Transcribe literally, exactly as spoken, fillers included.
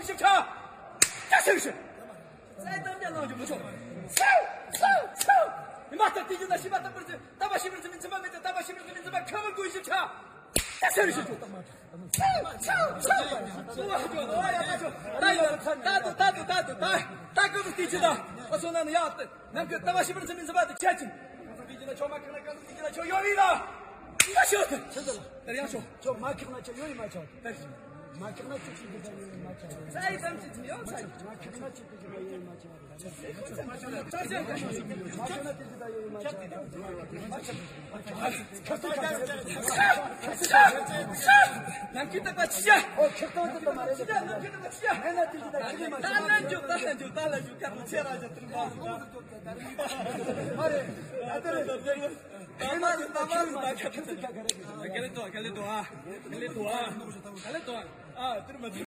ཞིབ་ཆ། ད་ཟེར་ཞིག་ས་ཡི་གཏམ་རྒྱ་ལངས་རྒྱུ་མི་ཆོག་ཚེའུ་ཚེའུ་ཚེའུ། ཡིན་པ་ལྟར་དེ་རྒྱུ་ན་ཤི་བ་རྟག་པར་འཛིན། རྟག་པ་ཤི་བར་འཛིན་མི་འཛིན་པ་མེད་དེ། རྟག་པ་ཤི་བར་འཛིན་མི་འཛིན་པ་ཁ་མི་དགོས་ཞིབ་ཆ། ད་ཟེར་ཞིག་ཚེའུ་ཚེའུ་ཚེའུ། ད་ཡ་ད་ཆོག་ད་ཡ་ད་ད་དུ་ད་དུ་ད་དུ་ད་ད་ཀུ་ཏི་ཅི་ད། ཨ་སོ་ན་ནི་ཡ། ནམ་མཁའི་ལྟ་བ་ཤེས་པར་འཛིན་པའི་འཛིན་པ་དེ་ཁྱད་ཅན། གང་དུ་དེ་ཅི་ན་ཆོག་མ་ཁེགས་ན། གང་དུ་དེ་ཅི་ན་ཆོག་ཡོད་ཡིན་ལ། ཡ་ཤོག་ད་ཡང་ཤོག་ཆོག་མ་ཁེགས་ན་ཆོག་ཡོད་ཡིན་མ་ཆོག་ད་ཤོག་མ་ཁེགས་ན་ཆོག་ཅི་དེ་ད་ཡོད་ཡིན་མ་ཆོག་ས་ཡི་དམ་ཅི་ཚིམ་ཡོད་ས་ཡི། མ་ཁེགས་ན་ཆོག་དེ་ཅི་ད་ཡོད་ཡིན་མ་ཆོག་མ་ཁེགས་ན་དེ་ཅི་ད་ཡོད་ཡིན་མ་ཆོག་ནམ་མཁའི་ལྟ་བ་ཅི་ཡ། ཨོ་ཁེགས་ཏོ་དེ་ད་མ་རེད། ཅི་ཡ་ནམ་མཁའི་ལྟ་བ་ཅི་ཡ། མེད་ན་དེ་ཅི་ད་ཡོད་ཡིན་མ་ཆོག་ད་ལན་འཇུག་ད་ལན་འཇུག་ད་ལན་འཇུག་ཀ་ཏུ་ཆེ་ར་ཅ་ཏུ་མ། མ་རེད། ད་དེ་རེད། ད་མ་རེད། ད་མ་རེད། ད་ཁ་ཚིག་ཁ་ཁ་རེད། ག་ལེ་དོ། ག་ལེ་དོ་ཨ། ག་ལེ་དོ་ཨ། ག་ལེ་དོ་ཨ། ཨ་དེར་མ་དེ།